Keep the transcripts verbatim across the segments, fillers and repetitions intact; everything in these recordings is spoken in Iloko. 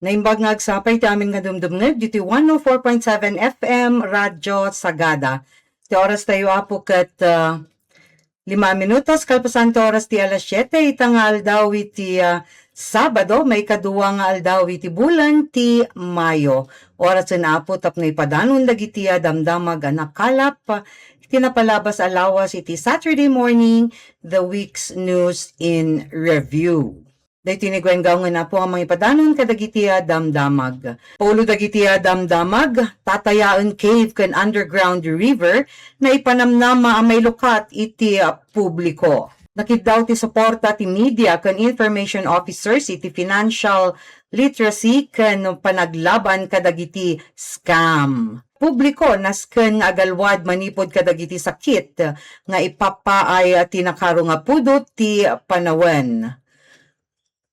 Naimbag nga agsapa iti amin nga dumdumngeg ditoy one oh four point seven F M Radyo Sagada. Ti oras tayo, Apo, ket, ah, lima minutos kalpasan ti oras ti alas siete ita nga aldaw iti, ah, Sabado, maikadua nga aldaw iti bulan ti Mayo. Orasen, Apo, tapno ipadanon dagiti, ah, damdamag a nakalap, ah, iti napalabas a lawas iti Saturday morning, the week's news in review. Daytoy ni Gwen Gaungen, Apo, nga mangipadanon kadagiti, ah, damdamag. Paulo dagiti, ah, damdamag, Tatayaen Cave ken Underground River, naipanamnama a mailukat iti, ah, publiko. Nakiddaw ti suporta ti media ken information officers iti financial literacy ken panaglaban kadagiti scam. Publiko, nasken nga agalwad manipud kadagiti sakit nga ipappaay ti nakaro nga pudot ti panawen.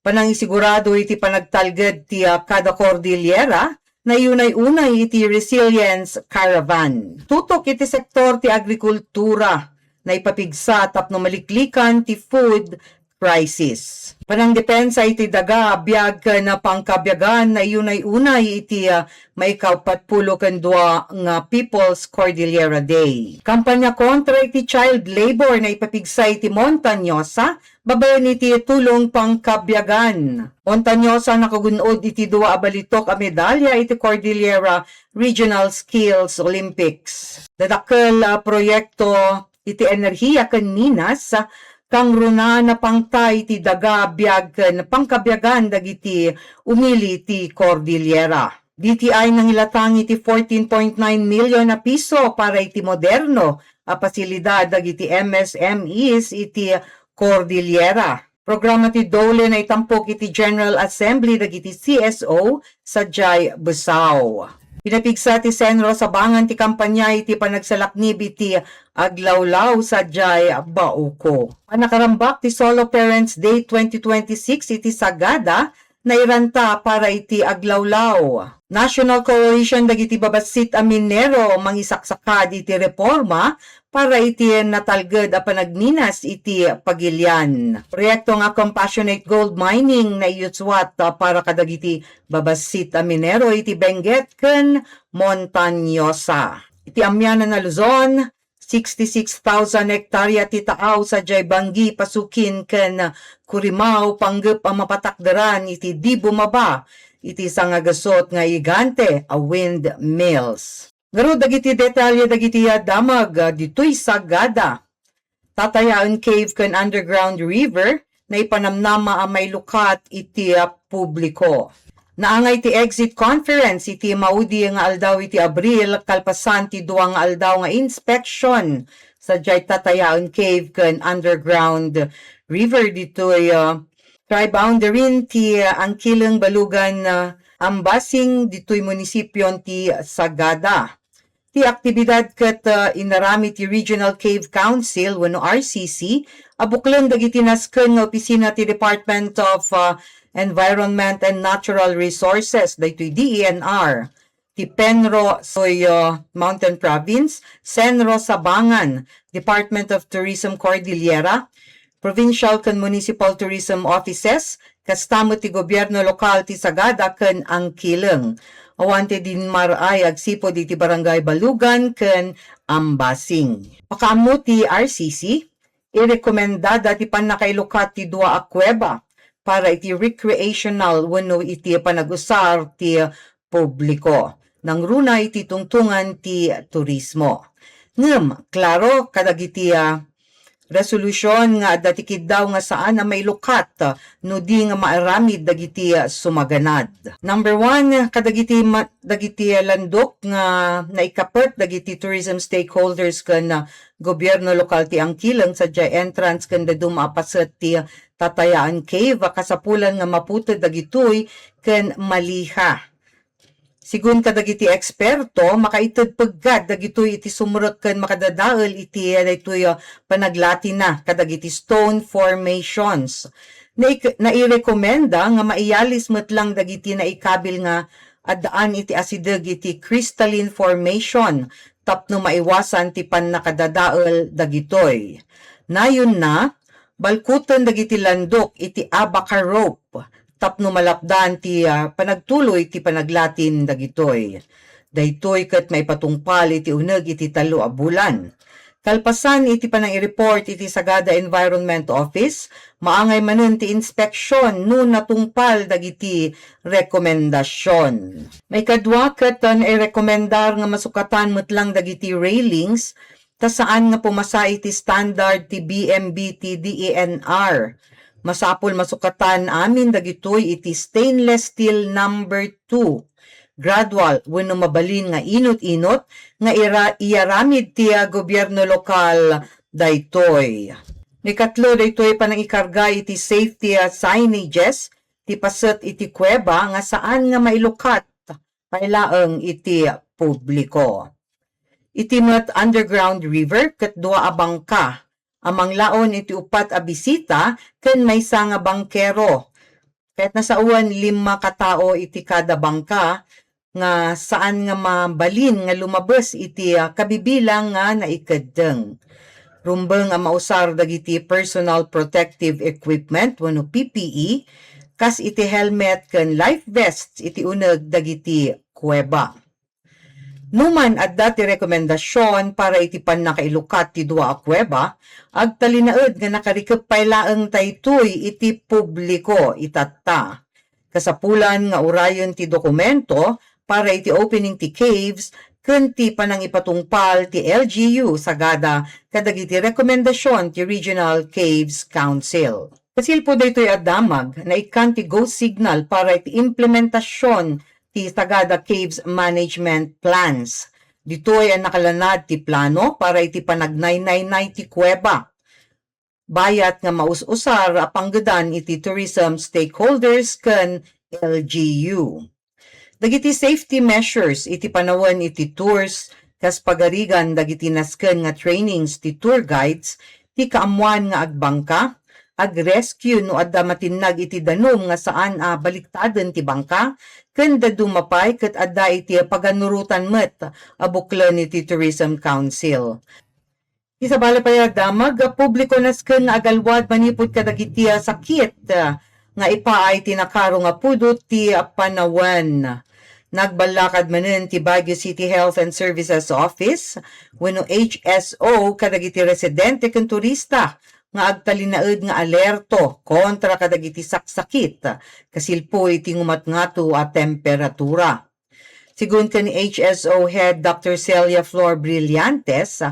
Panangisigurado iti panagtalged ti, ah, kada Cordillera, naiyunay-unay iti Resilience Caravan. Tutok iti sektor ti agrikultura, naipapigsa tapno maliklikan ti food crisis. Panangdepensa iti daga, biag ken pangkabiagan, naiyunay-unay iti, ah, maikapatpulo ken dua nga People's Cordillera Day. Kampanya kontra iti child labor, naipapigsa iti Montañosa, babaen iti tulong pangkabiagan. Montañosa nakagun-od iti dua a balitok a medalya iti Cordillera Regional Skills Olympics. Dadakkel a proyekto iti enerhiya ken minas, kangrunaan a pangta iti daga, biag ken pangkabiagan dagiti umili ti Cordillera. D T I nangilatang iti fourteen point nine million a piso para iti moderno a pasilidad dagiti M S M Es iti Cordillera. Programa ti DOLE naitampok iti General Assembly dagiti C S O sadiay Besao. Pinapigsa ti Senro Sabangan ti kampanya iti panagsalaknib iti aglawlaw sadiay Bauco. Panakarambak ti Solo Parents Day twenty twenty-six iti Sagada, nairanta para iti aglawlaw. National Coalition dagiti babassit a minero mangisaksakad iti reforma para iti natalged a panagminas iti pagilian. Proyekto nga Compassionate Gold Mining naiyusuat para kadagiti babassit a minero iti Benguet ken Montañosa. Iti amianan a Luzon, sixty-six thousand hektarya ti taaw sadiay Bangui, Pasuquin ken Curimao panggep a mapatakderan iti di bumaba iti sangagasut nga higante a windmills. Ngarud dagiti detalye dagiti damag ditoy Sagada. Tatayaen Cave ken Underground River, naipanamnama a mailukat iti, ah, publiko. Naangay ti exit conference iti maudi nga aldaw iti Abril, kalpasan ti dua nga aldaw nga inspeksion sadiay Tatayaen Cave ken Underground River ditoy, ah, tri-boundary ti Angkileng, Balugan, ah, Ambasing ditoy munisipion ti Sagada. Ti aktibidad ket, ah, inaramid ti Regional Cave Council wenno R C C a buklen dagiti nasken nga opisina ti Department of, ah, Environment and Natural Resources, daytoy D E N R, ti PENRO, Soyo Mountain Province, CENRO Sabangan, Department of Tourism Cordillera, Provincial ken Municipal Tourism Offices, kasta met ti gobierno lokal ti Sagada ken Angkileng. Awan ti dinmar-ay agsipud iti Barangay Balugan ken Ambasing. Pakaammo ti R C C, irekomendada ti pannakailukat ti dua a kuweba para iti recreational wenno iti panagusar ti publiko. Nangruna iti tungtungan ti turismo. Ngem, klaro kadagiti, ah, resolution nga adda ti kiddaw nga saan a mailukat, ah, no di nga maaramid dagiti, ah, sumaganad. Number one, kadagiti ma-, dagiti, ah, landok nga naikapet dagiti tourism stakeholders ken, ah, gobierno lokal ti Angkileng sadiay entrance ken dadduma a paset ti, ah, Tatayaen Cave, ah, kasapulan nga maputed dagitoy ken maliha. Sigun kadagiti eksperto, makaited peggad dagitoy iti sumrek ken makadadael iti daytoy, ah, panaglatina kadagiti stone formations. Naik-, nairekomenda nga maiyalis met lang dagiti naikabil nga addaan iti asideg iti crystalline formation tapno maiwasan ti pannakadadael dagitoy. Nayonna, balkuten dagiti landok iti abaca rope tapno malapdan ti, ah, panagtuloy ti panaglatin dagitoy. Daytoy ket maipatungpal iti uneg iti tallo a bulan. Kalpasan iti panang-i-report iti Sagada Environment Office, maangay manen ti inspeksion no natungpal dagiti rekomendasion. Maikadua ket, ah, nairekomendar nga masukatan met lang dagiti railings ta saan nga pumasa iti standard ti B M B T D E N R. Masapul masukatan amin dagitoy iti stainless steel number two. Gradual wenno mabalin nga inut-inut nga ira-, iyaramid ti, ah, gobierno lokal daytoy. Maikatlo daytoy panangikarga iti safety, ah, signages ti paset iti kuweba nga saan nga mailukat pay laeng iti publiko. Iti met underground river ket dua a bangka a manglaon iti upat a bisita ken maysa nga bangkero. Ket nasaoen lima ka tao iti kada bangka nga saan nga mabalin nga lumabes iti, ah, kabibilang nga naikeddeng. Rumbeng a mausar dagiti personal protective equipment wenno P P E, kas iti helmet ken life vests iti uneg dagiti kuweba. Numan adda ti rekomendasion para iti pannakailukat ti dua a kuweba, agtalinaed nga nakarikep pay laeng daytoy iti publiko itatta. Kasapulan nga urayen ti dokumento para iti opening ti caves ken ti panangipatungpal ti L G U Sagada kadagiti rekomendasion ti Regional Caves Council. Kasilpo daytoy a damag, naikkan ti go signal para iti implementasion ti Sagada Caves Management Plans. Ditoy a nakalanad ti plano para iti panagnaynay ti kuweba. Bayat nga maus-usar a panggedan iti tourism stakeholders ken L G U. Dagiti safety measures iti panawen iti tours kas pagarigan dagiti nasken nga trainings ti tour guides ti kaammuan nga agbangka, ag-rescue no adda matinnag iti danum nga saan a baliktaden ti bangka, ken dadduma pay ket adda iti paganurotan met a buklen iti Tourism Council. Ti sabali pay a damag, publiko nasken nga agalwad manipud kadagiti, ah, sakit, ah, nga ipaay ti nakaro nga pudot ti, ah, panawen. Nagballakad manen ti Baguio City Health and Services Office wenno H S O kadagiti residente ken turista nga agtalinaed nga alerto kontra kadagiti saksakit kasilpo iti ngumatngato a temperatura. Sigun ken H S O Head Doctor Celia Flor Brillantes,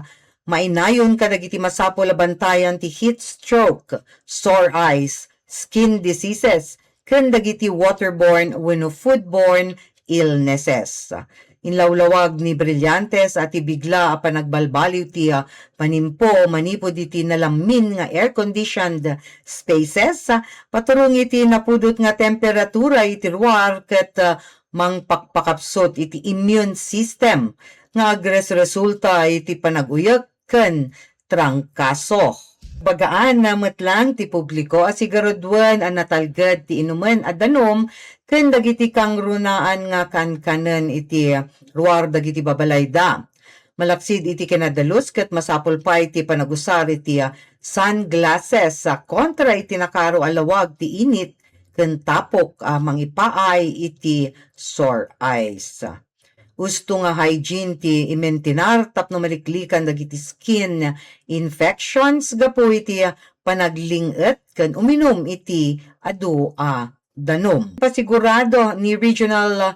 mainayon kadagiti masapul a bantayan ti heat stroke, sore eyes, skin diseases, ken dagiti waterborne wenno foodborne illnesses. Inlawlawag ni Brillantes a ti bigla a panagbalbaliw ti, ah, panimpo manipud iti nalammin nga air-conditioned spaces, ah, paturong iti napudot nga temperatura iti ruar ket, ah, mangpakpakapsut iti immune system nga agresresulta iti panaguyek ken trangkaso. Bagaan met lang ti publiko a sigarudoen a natalged ti inumen a danum ken dagiti kangrunaan nga kankanen iti ruar dagiti babalayda. Malaksid iti kinadalus ket masapul pay ti panagusar iti, ah, sunglasses, ah, kontra iti nakaro a lawag ti init ken tapok a mangipaay iti sore eyes. Usto nga hygiene ti imintinar tapno maliklikan dagiti skin infections gapu iti panagling-et ken uminum iti adu a danum. Pasigurado ni Regional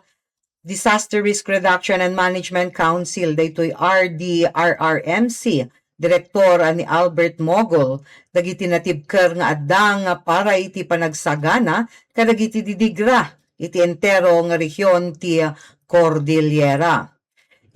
Disaster Risk Reduction and Management Council, daytoy R D R R M C, direktor a ni Albert Mogul, dagiti natibker nga adda nga para iti panagsagana kadagiti didigra iti entero nga rehion ti Cordillera.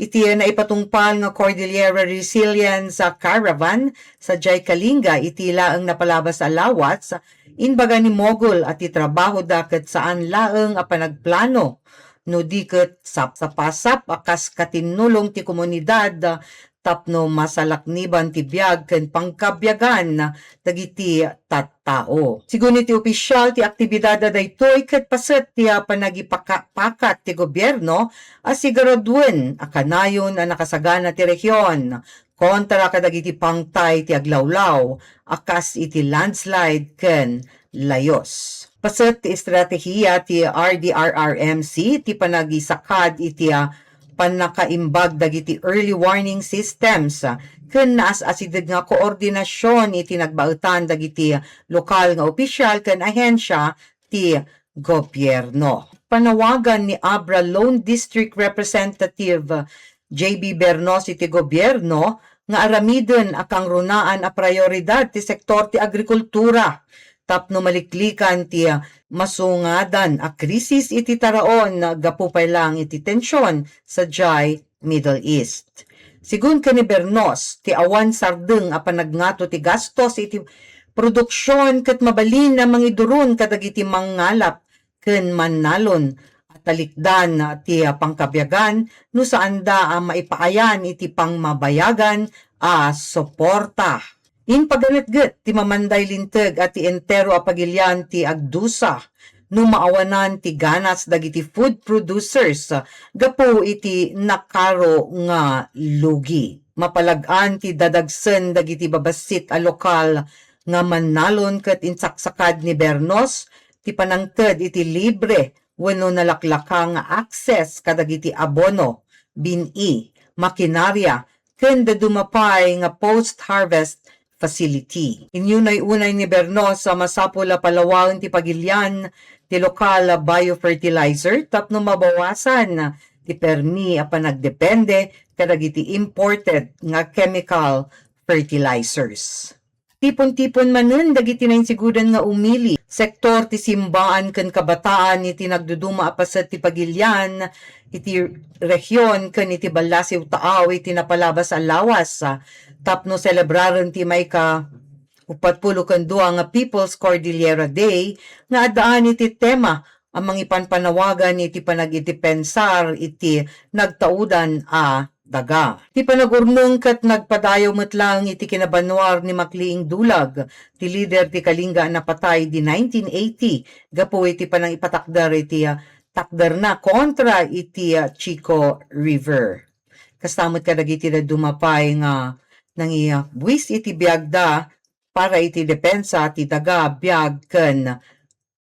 Iti naipatungpal nga Cordillera Resilience Caravan sadiay Kalinga iti laeng napalabas a lawas, imbaga ni Mogul a ti trabahoda ket saan laeng a panagplano no di ket sapsapasap a kas katinnulong ti komunidad tapno masalakniban ti biag ken pangkabiagan dagiti tattao. Sigun iti opisyal, ti aktibidad a daytoy ket paset ti, ah, panagipaka-, pakat ti gobierno a sigarudoen a kanayon a nakasagana ti rehion kontra kadagiti pangtay ti aglawlaw a kas iti landslide ken layus. Paset ti estratehiya ti R D R R M C ti panagisakad iti, ah, pannakaimbag dagiti early warning systems, ah, ken naas-asideg nga koordinasion iti nagbaetan dagiti lokal nga opisyal ken ahensya ti gobierno. Panawagan ni Abra Lone District Representative J B Bernos iti gobierno nga aramiden a kangrunaan a prioridad ti sektor ti agrikultura tapno maliklikan ti masungadan a krisis iti taraon gapu pay lang iti tension sadiay Middle East. Sigun ken ni Bernos, ti awan sardeng a panagngato ti gastos iti produksion ket mabalin a mangiduron kadagiti mangngalap ken mannalon a talikdan ti pangkabiagan no saanda a maipaayan iti pangmabayagan a suporta. Impaganetget ti mamanday linteg a ti entero a pagilian ti agdusa no maawanan ti ganas dagiti food producers gapu iti nakaro nga lugi. Mapalag-an ti dadagsen dagiti babassit a lokal nga mannalon ket insaksakad ni Bernos ti panangted iti libre wenno nalaklaka nga access kadagiti abono, bin-i, makinaria, ken dadduma pay nga post-harvest facility. Inyunay-unay ni Bernos a masapul a palawaen ti pagilian ti lokal a biofertilizer tapno mabawasan ti permi a panagdepende kadagiti imported nga chemical fertilizers. Tipon-tipon manen dagiti nainsiguden nga umili, sektor ti simbaan ken kabataan iti nagduduma a paset ti pagilian iti rehion ken iti ballasiw taaw iti napalabas a lawas, ah, tapno selebraren ti maika uppat pulo ken dua nga People's Cordillera Day nga addaan iti tema a mangipanpanawagan iti panagidipensar iti nagtaudan a daga. Ti panagurnong ket nagpadayaw met laeng iti kinabannuar ni Macleing Dulag, ti lider ti Kalinga a napatay idi nineteen eighty gapu iti panangipatakder iti, ah, takderna kontra iti, ah, Chico River. Kasta met kadagiti dadduma pay nga nangibuis iti biagda para iti depensa ti daga, biag ken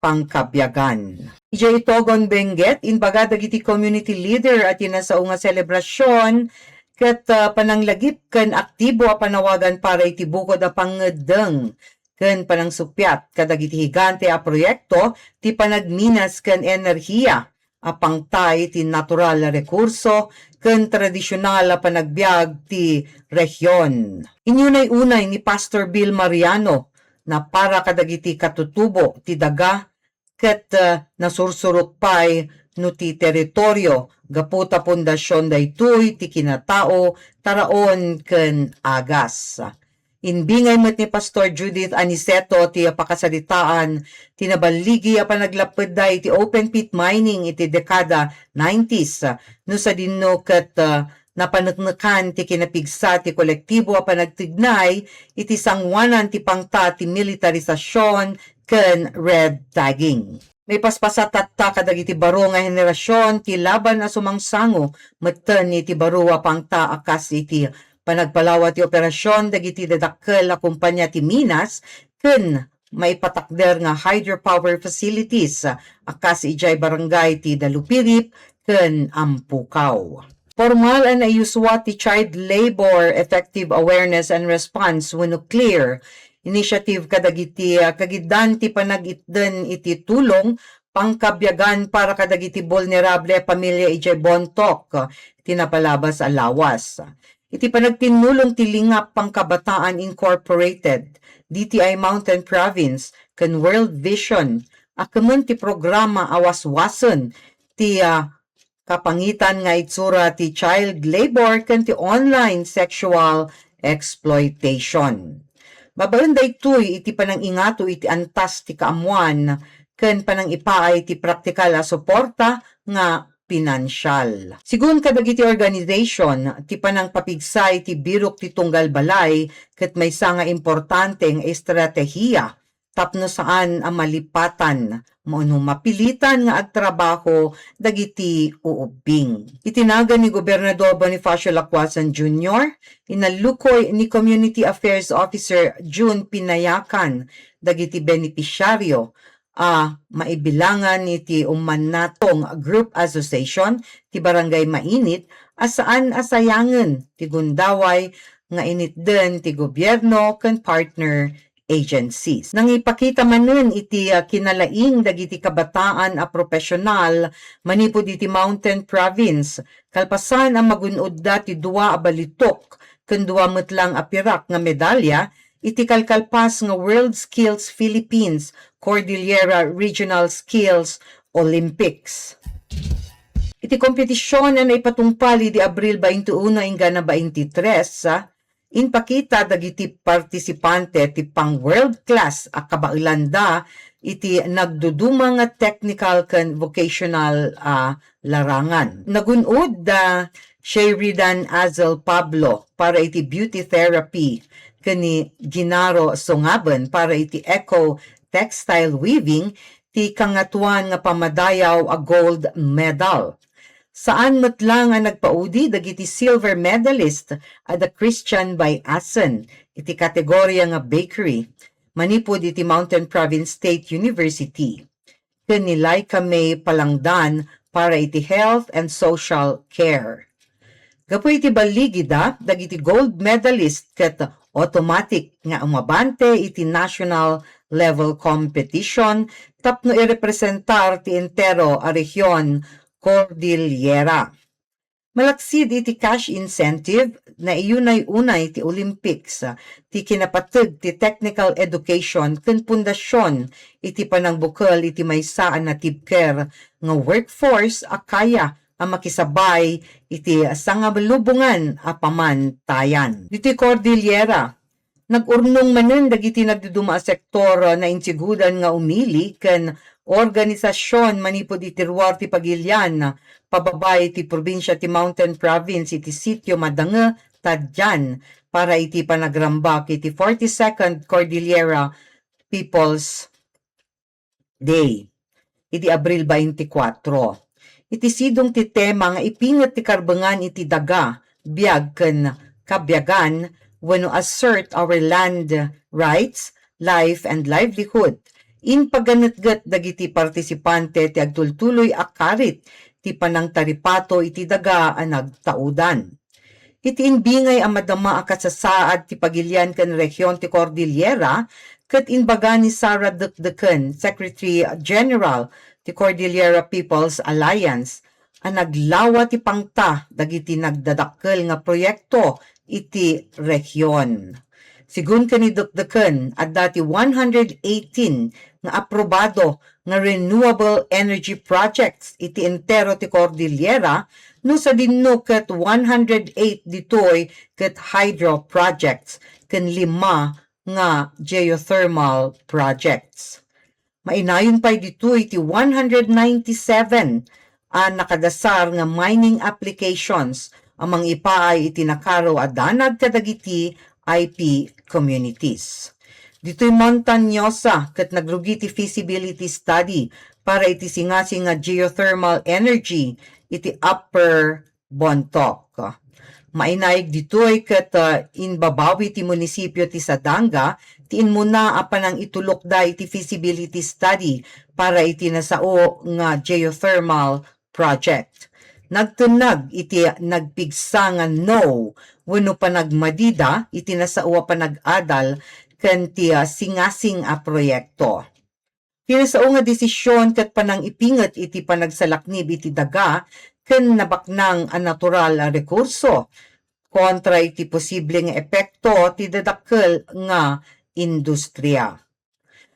pangkabiagan. Idiay Itogon, Benguet, imbaga dagiti community leader a ti nasao nga selebrasion ket, ah, pananglagip ken aktibo a panawagan para iti bukod a pangngeddeng ken panangsuppiat kadagiti higante a proyekto ti panagminas ken enerhiya a pangta iti natural a rekurso ken tradisional a panagbiag ti rehion. Inyunay-unay ni Pastor Bill Mariano na para kadagiti katutubo ti daga ket, eh, nasursurok pay no ti teritorio gapu ta pundasion daytoy ti kinatao, taraon ken agas. Imbingay met ni Pastor Judith Aniceto ti pakasaritaan ti naballigi a panaglappedda iti open pit mining iti dekada nineties, no sadino ket, ah, napaneknekan ti kinapigsa ti kolektibo a panagtignay iti sanguanan ti pangta ti militarisasion ken red tagging. Maipaspasat tatta kadagiti baro nga henerasion ti laban a sumangsango metten iti baro a pangta a kas iti panagpalawa ti operasion dagiti dadakkel a kompania ti minas ken maipatakder nga hydropower facilities a kas idiay barangay ti Dalupirip ken Ampukaw. Pormal a naiyuswa ti Child Labor Effective Awareness and Response wenno CLEAR initiative kadagiti, ah, kagiddan ti panagitden iti tulong pangkabiagan para kadagiti bulnerable a pamilia idiay Bontoc, ah, ti napalabas a lawas. Iti panagtinnulong ti Lingap Pangkabataan Incorporated, D T I Mountain Province, ken World Vision, a kemen ti programa a waswasen ti, ah, kapangitan nga itsura ti child labor ken ti online sexual exploitation. Babaen daytoy iti panangingato iti antas ti kaammuan ken panangipaay ti praktikal a suporta nga pinansial. Sigun kadagiti organization, ti panangpapigsa iti birok ti tunggal balay ket maysa nga importante nga estratehiya tapno saan a malipatan wenno mapilitan nga agtrabaho dagiti uubbing. Iti nagan ni Gobernador Bonifacio Lacuasan Junior, inallukoy ni Community Affairs Officer June Pinayacan dagiti benepisiario a maibilangan iti Ummanatong Group Association ti Barangay Mainit a saan a sayangen ti gundaway nga initden ti gobierno ken partner agencies. Nangipakita manen iti, ah, kinalaing dagiti kabataan a profesional manipud iti Mountain Province, kalpasan a magun-odda ti dua a balitok ken dua met lang a pirak nga medalya iti kalkalpas nga World Skills Philippines Cordillera Regional Skills Olympics. Iti kompetision a naipatungpal idi Abril twenty-one inggana twenty-three, ah, impakita dagiti partisipante ti pang-world class a kabaelanda iti nagduduma nga technical ken vocational a larangan. Nagun-od da Sheridan Azel Pablo para iti beauty therapy ken ni Gennaro Songaben para iti eco textile weaving ti kangatoan nga pammadayaw a gold medal. Saan met lang a nagpaudi dagiti silver medalist a da Christian Bayasen iti kategoria nga bakery manipud iti Mountain Province State University ken ni Laika May Palangdan para iti health and social care. Gapu iti balligida, dagiti gold medalist ket automatic nga umabante iti national level competition tapno irepresentar ti entero a rehion Cordillera. Malaksid iti cash incentive, naiyunay-unay ti Olympics, ti kinapateg ti technical education ken pundasion iti panangbukel iti maysa a natibker nga workforce a kaya a makisabay iti sangalubongan a pamantayan. Ditoy Cordillera, nag-urnong manen dagiti nagduduma a sektor, ah, nainsigodan nga umili ken organisasion manipud iti ruar ti pagilian, pababa iti probinsia ti Mountain Province iti sitio Madange, Tadian, para iti panagrambak iti forty-second Cordillera People's Day, idi Abril twenty-four. Iti sidong ti tema nga ipinget ti karbengan iti daga, biag ken kabiagan, wenno Assert Our Land Rights, Life and Livelihood. Impaganetget dagiti partisipante ti agtultuloy a karit ti panangtaripato iti daga a nagtaudan. Iti imbingay a madama a kasasaad ti pagilian ken rehion ti Cordillera, ket imbaga ni Sara Dekdeken, Secretary General ti Cordillera People's Alliance, a naglawa ti pangta dagiti nagdadakkel nga proyekto iti rehion. Sigun ken ni Dekdeken, adda ti one hundred eighteen nga aprobado nga renewable energy projects iti entero ti Cordillera, no sadino ket one hundred eight ditoy ket hydro projects ken lima nga geothermal projects. Mainayon pay ditoy ti one hundred ninety-seven a nakadasar nga mining applications a mangipaay iti nakaro a danag kadagiti I P communities. Ditoy Montañosa ket nagrugi ti feasibility study para iti singasing nga geothermal energy iti Upper Bontoc. Mainaig ditoy ket, ah, imbabawi ti munisipio ti Sadanga ti immuna a panangitulokda iti feasibility study para iti nasao nga geothermal project. Nagtennag iti nagpigsa nga no wenno panagmadida iti nasao a panag-adal ken ti, ah, singasing a proyekto. Ti nasao nga desisyon ket panangipinget iti panagsalaknib iti daga ken nabaknang a natural a rekurso kontra iti posible nga epekto ti dadakkel nga industriya.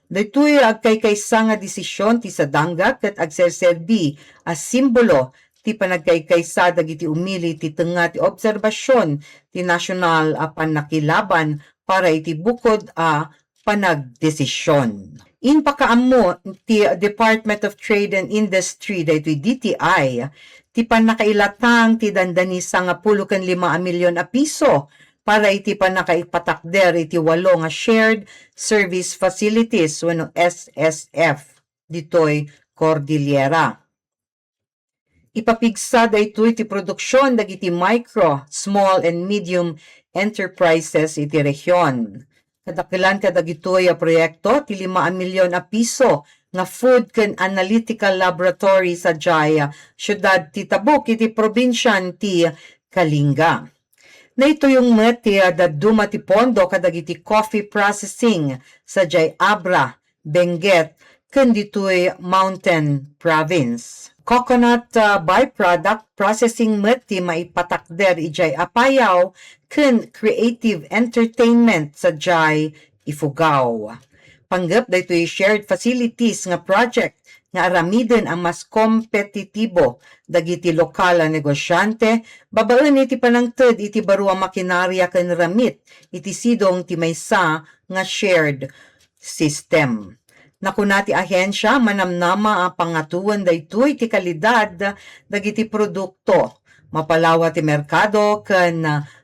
Daytoy agkaykaysa nga desisyon ti Sadanga ket agserserbi a simbolo ti panagkaykaysa dagiti umili ti tengnga ti obserbasyon ti nasional a pannakilaban para iti bukod a panagdesisyon. Impakaammo ti Department of Trade and Industry daytoy D T I ti pannakailatang ti dandani sangapulo ken lima a milyon a piso para iti pannakaipatakder iti walo nga shared service facilities wenno S S F ditoy Cordillera. Ipapigsa daytoy ti produksyon dagiti micro, small, and medium enterprises iti rehion. Kadakkelan kadagitoy a proyekto ti lima a milyon a piso nga food ken analytical laboratory sadiay, ah, siudad ti Tabuk iti probinsian ti Kalinga. Naituyong met ti, ah, dadduma ti pondo kadagiti coffee processing sadiay Abra, Benguet, ken ditoy Mountain Province. Coconut, ah, byproduct processing met ti maipatakder idiay Apayao ken creative entertainment sadiay Ifugao. Panggep daytoy shared facilities nga project nga aramiden a mas kompetitibo dagiti lokal a negosiante babaen iti panangted iti baro a makinaria ken ramit iti sidong ti maysa nga shared system. Nakuna ti ahensia, manamnama a pangatoen daytoy ti kalidad dagiti produkto, mapalawa ti merkado ken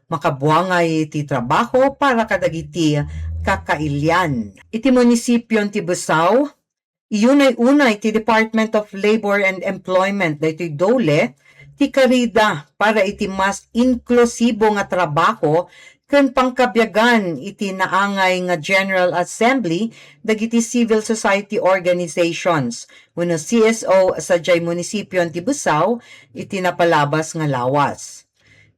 makabuangay ti trabaho para kadagiti kakailian. Iti munisipion ti Besao, iyunay-unay ti Department of Labor and Employment daytoy DOLE ti karida para iti mas inklusibo nga trabaho ken pangkabiagan iti naangay nga General Assembly dagiti civil society organizations wenno C S O sadiay munisipion ti Besao iti napalabas nga lawas.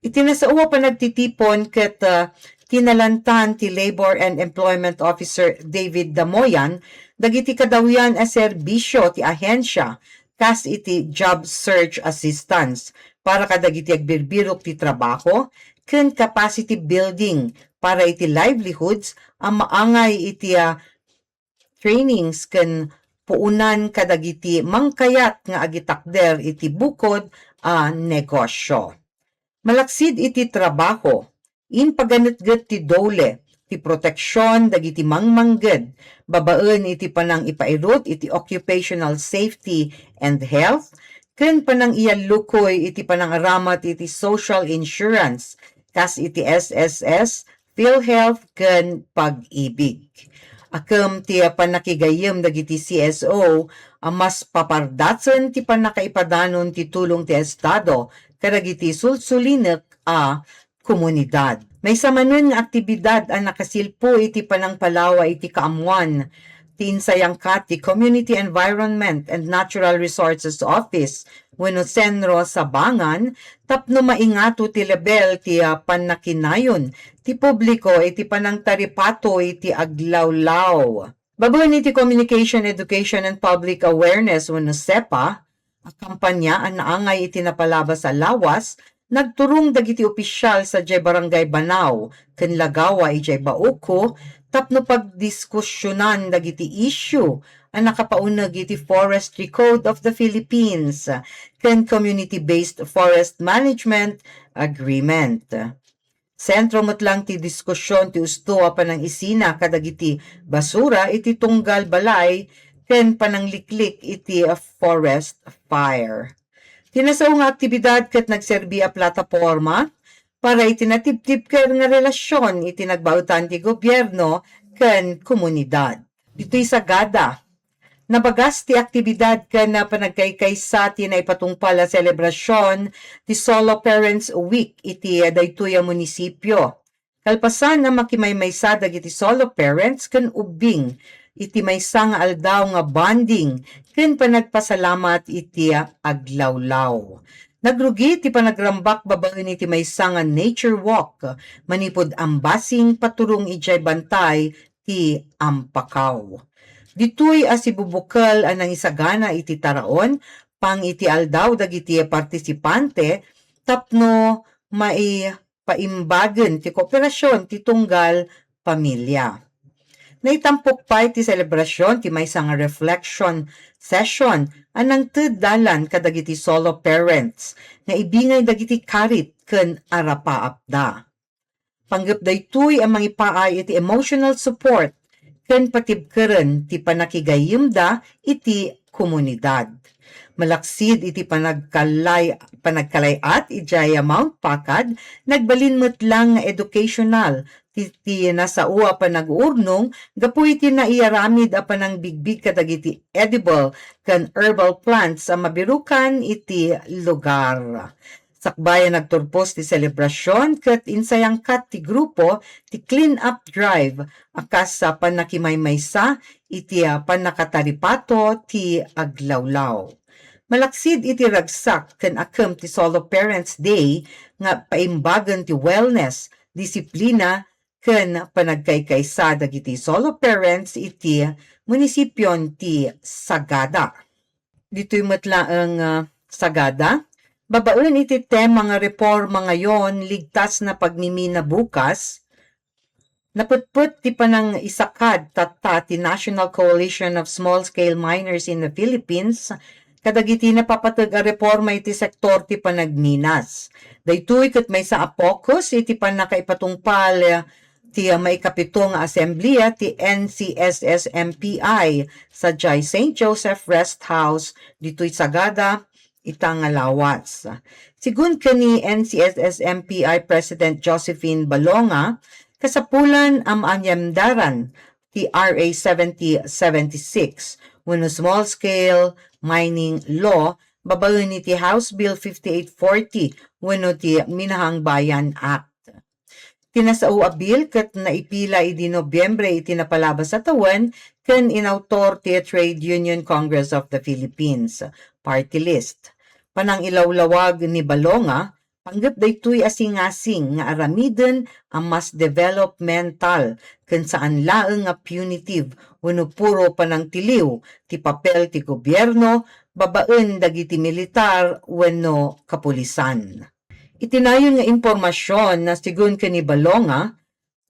Iti nasao a panagtitipon ket, ah, tinalantan ti Labor and Employment Officer David Damoyan dagiti kadawian a serbisio ti ahensia kas iti job search assistance para kadagiti agbirbirok ti trabaho ken capacity building para iti livelihoods a maangay iti, ah, trainings ken puonan kadagiti mangkayat nga agitakder iti bukod a negosyo. Malaksid iti trabaho, impaganetget ti DOLE ti proteksion dagiti mangmangged babaen iti panangipairut iti occupational safety and health ken panangiallukoy iti panangaramat iti social insurance kas iti S S S, PhilHealth ken Pag-ibig. Akem ti pannakigayyem dagiti C S O a mas papardasen ti pannakaipadanon ti tulong ti Estado kadagiti sulsulinek a komunidad. Maysa manen nga aktibidad a nakasilpo iti panangpalawa iti kaammuan ti insayangkat ti Community Environment and Natural Resources Office wenno CENRO Sabangan tapno maingato ti lebel ti, ah, pannakinayon ti publiko iti panangtaripato iti aglawlaw. Babaen iti Communication, Education, and Public Awareness wenno CEPA a kampanya a naangay iti napalabas a lawas, nagturong dagiti opisial sadiay Barangay Banao ken Lagawa idiay Bauco tapno pagdiskusionan dagiti issue a nakapauneg iti Forestry Code of the Philippines ken Community-Based Forest Management Agreement. Sentro met lang ti diskusion ti usto a panangisina kadagiti basura iti tunggal balay ken panangliklik iti forest fire. Ti nasao nga aktibidad ket nagserbi a plataporma para iti natibtibker nga relasion iti nagbaetan ti gobierno ken komunidad. Ditoy Sagada, nabagas ti aktibidad ken panagkaykaysa ti naipatungpal a selebrasion ti Solo Parents Week iti daytoy a munisipio. Kalpasan a makimaymaysa dagiti solo parents ken ubbing iti maysa nga aldaw nga bonding ken panagpasalamat iti aglawlaw. Nagrugi ti panagrambak babaen iti maysa nga nature walk manipud Ambasing paturong idiay bantay ti Ampakaw. Ditoy a sibubukel a nangisagana iti taraon pang iti aldaw dagiti partisipante tapno maipaimbagen ti kooperasion ti tunggal pamilya. Naitampok pay ti selebrasion ti maysa nga reflection session a nangted dalan kadagiti solo parents nga ibingay dagiti karit ken arapaapda. Panggep daytoy a mangipaay iti emotional support ken patibkeren ti pannakigayemda iti komunidad. Malaksid iti panagkalay-, panagkalay-at idiay Mount Pakad, nagbalin met lang nga educational ti, ti nasao a panag-urnong gapu iti naiaramid a panangbigbig kadagiti edible ken herbal plants a mabirukan iti lugar. Sakbay a nagturpos ti selebrasyon ket insayangkat ti grupo ti clean-up drive a kas, ah, pannakimaymaysa iti, ah, pannakataripato ti aglawlaw. Malaksid iti ragsak ken akem ti Solo Parents Day nga paimbagen ti wellness, disiplina, ken panagkaykaysa dagiti solo parents iti munisipion ti Sagada. Ditoy met laeng, ah, Sagada, babaen iti tema nga reforma ngayon, ligtas na pagmimina bukas, napetpet ti panangisakad tatta ti National Coalition of Small-Scale Miners in the Philippines kadagiti napapateg a reforma iti sektor ti panagminas. Daytoy ket maysa a focus iti pannakaipatungpal ti maikapito nga Asamblea ti N C S S M P I sadiay Saint Joseph Rest House ditoy Sagada ita nga lawas. Sigun ken ni N C S S M P I President Josephine Balonga, kasapulan a maanyamdaran ti R A seventy seventy-six wenno Small Scale Mining Law babaen iti House Bill fifty-eight forty wenno ti Minahang Bayan Act. Ti nasao a bill ket naipila idi Nobyembre iti napalabas a tawen ken inawtor ti Trade Union Congress of the Philippines Party List. Panangilawlawag ni Balonga, panggep daytoy a singasing nga aramiden a mas developmental ken saan laeng nga punitive wenno puro panangtiliw ti papel ti gobierno babaen dagiti militar wenno kapulisan. Iti nayon nga impormasion, sigun ken ni Balonga,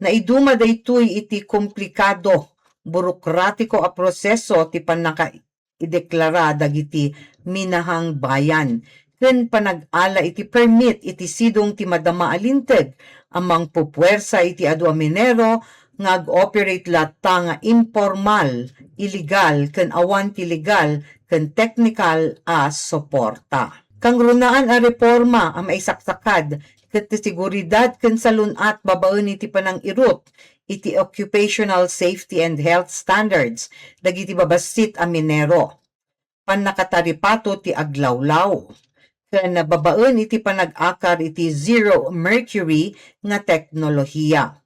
naiduma daytoy iti komplikado, burokratiko a proseso ti pannakaideklara dagiti minahang bayan ken panag-ala iti permit iti sidong ti madama a linteg a mangpupuersa iti adu a minero nga ag-operate latta nga impormal, illegal, ken awan ti legal ken teknikal a suporta. Kangrunaan a reforma a maisaksakad ket ti seguridad ken salun-at babaen iti panangirut iti occupational safety and health standards dagiti babassit a minero, pannakataripato ti aglawlaw, ken babaen iti panag-akar iti zero mercury nga teknolohiya.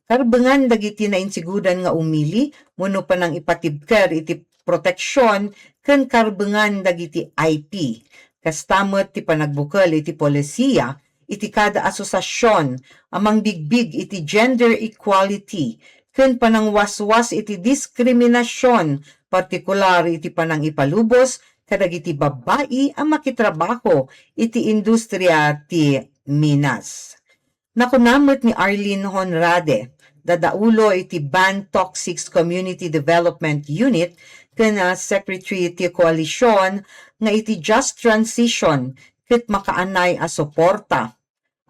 Karbengan dagiti nainsigudan nga umili wenno panangipatibker iti proteksion ken karbengan dagiti I P. Kasta met ti panagbukel iti polisiya iti kada asosasion a mangbigbig iti gender equality ken panangwaswas iti diskriminasion, partikular iti panangipalubos kadagiti babbai a makitrabaho iti industria ti minas. Nakuna met ni Arlene Honrade, dadaulo iti Ban Toxics Community Development Unit ken, ah, Secretary ti Koalisyon, nga iti just transition ket makaanay a suporta,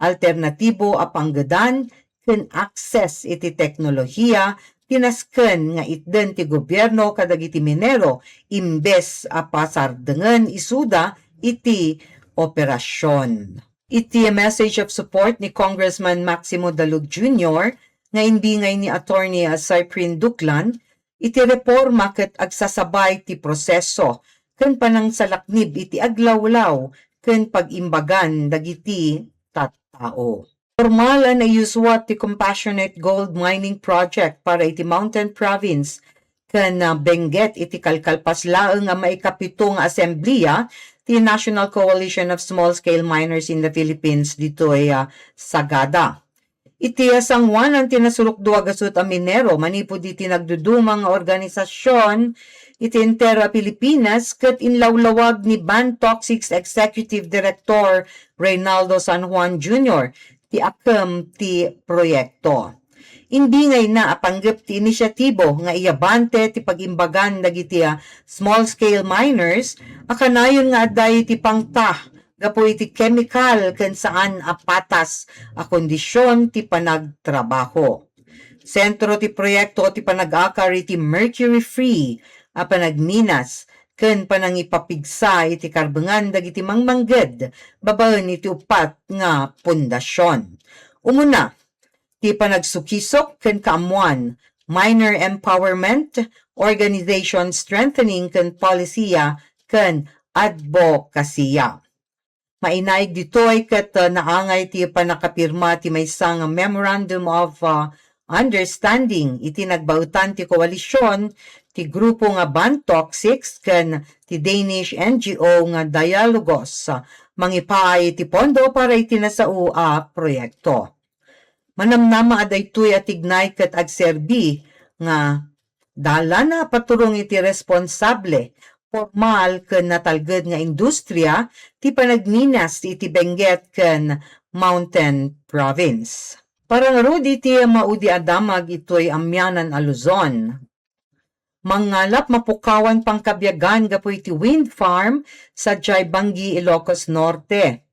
alternatibo a panggedan, ken access iti teknolohiya ti nasken nga itden ti gobierno kadagiti minero imbes a pasardengen isuda iti operasion. Iti message of support ni Congressman Maximo Dalug Junior nga imbingay ni Attorney Cyprian Duclan, iti reforma ket agsasabay ti proseso ken panangsalaknib iti aglawlaw ken pag-imbagan dagiti tattao. Pormal a naiyuswa ti Compassionate Gold Mining Project para iti Mountain Province ken, ah, Benguet iti kalkalpas laeng a maikapito nga asemblea ti National Coalition of Small-Scale Miners in the Philippines ditoy, ah, Sagada. Iti, ah, sangoanan ti nasurok dua gasut a minero manipud iti nagduduma nga organisasion iti entero a Pilipinas ket inlawlawag ni Ban Toxics Executive Director Reynaldo San Juan Junior ti akem ti proyekto. Imbingayna a panggep ti inisyatibo nga iyabante ti pag-imbagan dagiti, ah, small-scale miners a kanayon nga adda iti pangta gapu iti kemikal ken saan a patas a kondisyon ti panagtrabaho. Sentro ti proyekto ti panag-akar iti mercury-free a panagminas ken panangipapigsa iti karbengan dagiti mangmangged babaen iti uppat nga pundasion. Umuna, ti panagsukisok ken kaammoan, miner empowerment, organization strengthening ken polisiya ken adbokasiya. Mainaig ditoy ket, ah, naangay ti pannakapirma ti maysa nga Memorandum of, ah, Understanding iti nagbaetan ti koalision ti grupo nga Bantok Six ken ti Danish N G O nga Dialogos, ah, mangipaay ti pondo para iti nasao a proyekto. Manamnama a daytoy a tignay ket agserbi nga dalan a paturong iti responsable, pormal ken natalged nga industria ti panagminas iti Benguet ken Mountain Province. Para ngarud iti maudi a damag itoy amianan a Luzon. Mangngalap mapukawan pangkabiagan gapu iti wind farm sadiay Bangui, Ilocos Norte.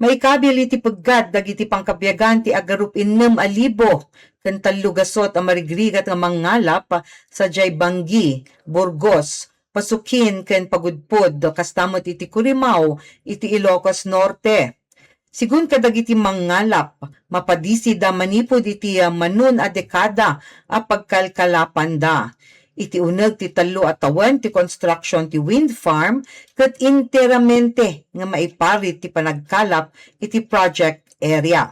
Maikabil iti peggad dagiti pangkabiagan ti agarup-innem a libo ken tallo gasut a marigrigat nga mangngalap sadiay Bangui, Burgos, Pasuquin ken Pagudpud, kasta met iti Curimao iti Ilocos Norte. Sigun kadagiti mangngalap, mapadisida manipud iti, ah, manon a dekada a pagkalkalapanda. Iti uneg ti tallo a tawen ti construction ti wind farm ket enteramente nga maiparit ti panagkalap iti project area.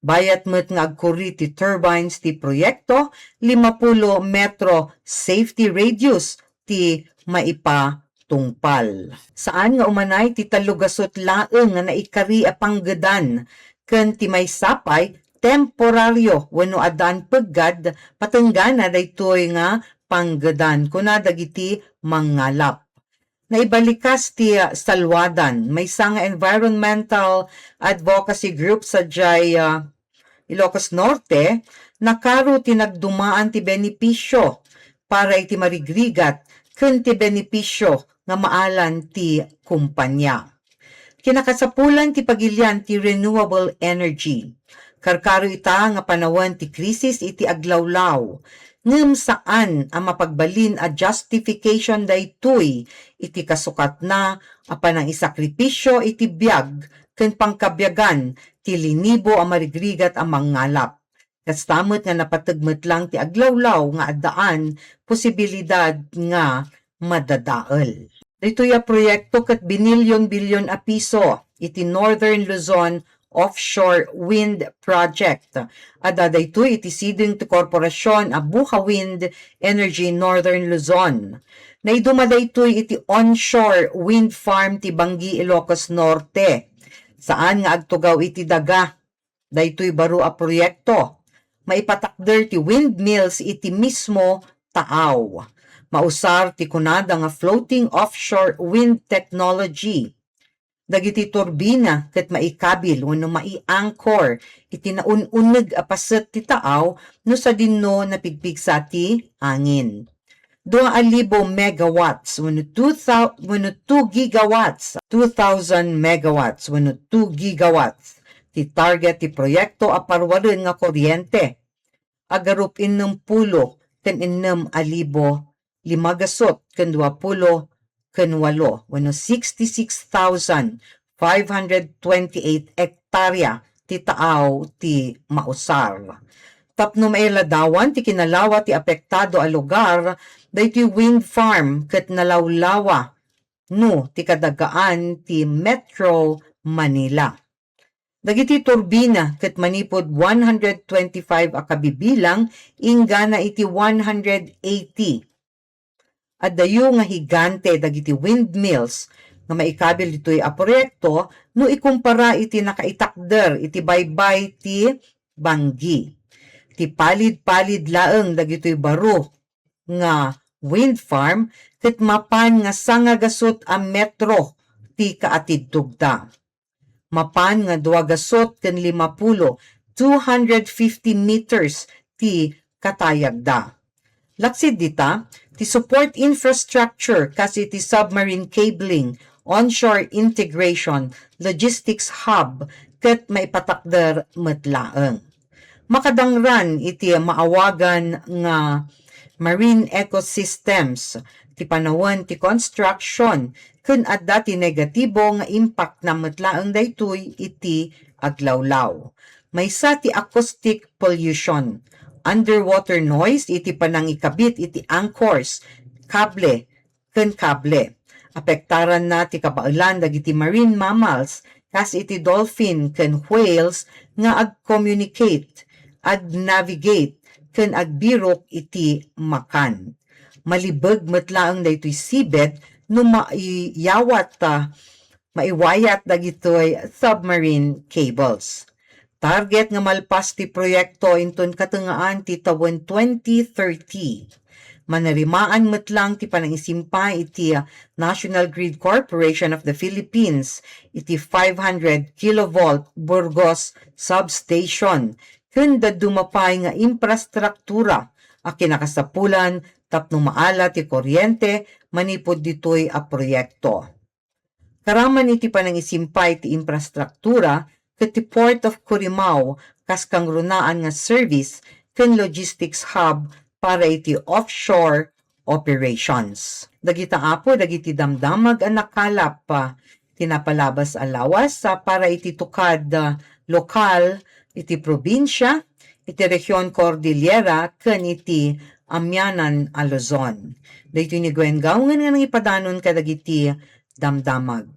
Bayat met nga agkurri ti turbines ti proyekto, lima pulo metro safety radius ti maipatungpal. Saan nga umanay ti tallo gasut laeng nga naikari a panggedan ken ti maysa pay temporario wenno addaan peggad patenggana daytoy nga panggedan, kuna dagiti mangngalap. Naibalikas ti, ah, Salwadan, maysa nga environmental advocacy group sadiay, ah, Ilocos Norte, nakaro ti nagdumaan ti benepisio para iti marigrigat ken ti benepisio nga maalan ti kumpanya. Kinakasapulan ti pagilian ti renewable energy. Karkaro ita nga panawen ti krisis iti aglawlaw, ngem saan a mapagbalin a justification daytoy iti kasukatna a panangisakripisio iti biag ken pangkabiagan ti linibo a marigrigat a mangngalap. Kasta met nga napateg met lang ti aglawlaw nga addaan posibilidad nga madadael. Daytoy a proyekto ket binilyon-bilyon a piso iti Northern Luzon Offshore Wind Project. Adda daytoy iti siding ti korporasion a Buha Wind Energy Northern Luzon. Naiduma daytoy iti onshore wind farm ti Bangui, Ilocos Norte. Saan nga agtugaw iti daga daytoy baro a proyekto. Maipatakder ti windmills iti mismo taaw. Mausar ti kunada nga floating offshore wind technology. Dagiti turbina ket maikabil wenno mai-anchor iti naun-uneg a paset ti taaw no sadino napigpigsa ti angin. Dua a libo megawatts wenno two thou-, wenno two gigawatts, two thousand megawatts wenno two gigawatts ti target ti proyekto a paruaren nga kuryente. Agarup-innem pulo ken innem a libo lima gasut ken dua pulo ken walo wenno sixty-six thousand five hundred twenty-eight hektarya ti taaw ti mausar. Tapno mailadawan ti kinalawa ti apektado a lugar, daytoy wind farm ket nalawlawa no ti kadagaan ti Metro Manila. Dagiti turbina ket manipud one hundred twenty-five a kabibilang inggana iti one hundred eighty. Addayo nga higante dagiti windmills nga maikabil ditoy a proyekto no ikumpara iti nakaitakder iti baybay ti Bangui. Ti palid-palid laeng dagitoy baro nga wind farm ket mapan nga sangagasut a metro ti kaatidtogda. Mapan nga dua gasut ken lima pulo, two hundred fifty meters ti katayagda. Laksid dita, ti support infrastructure kas iti submarine cabling, onshore integration, logistics hub, ket maipatakder met laeng. Makadangran iti maawagan nga marine ecosystems ti panawen ti construction ken adda ti negatibo nga impactna met laeng daytoy iti aglawlaw. Maysa ti acoustic pollution, underwater noise iti panangikabit iti anchors, kable, ken kable. Apektaranna ti kabaelan dagiti marine mammals kas iti dolphin ken whales nga ag-communicate, ag-navigate, ken agbirok iti makan. Malibeg met laeng daytoy seabed no maiyawat, ah, maiwayat dagitoy submarine cables. Target nga malpas ti proyekto inton katengngaan ti tawen twenty thirty. Manarimaan met lang ti panangisimpay iti National Grid Corporation of the Philippines iti five hundred kilovolt Burgos Substation ken dadduma pay nga infrastruktura a kinakasapulan tapno maala ti kuryente manipud ditoy a proyekto. Karaman iti panangisimpay ti infrastruktura ket ti Port of Curimaao kas kangrunaan nga service ken logistics hub para iti offshore operations. Dagita, Apo, dagiti damdamag a nakalap, ah, ti napalabas a lawas, ah, para iti tukad, ah, lokal iti probinsia, iti region Cordillera, ken iti amianan a Luzon. Daytoy ni Gwen Gaungen nga nangipadanon kadagiti damdamag.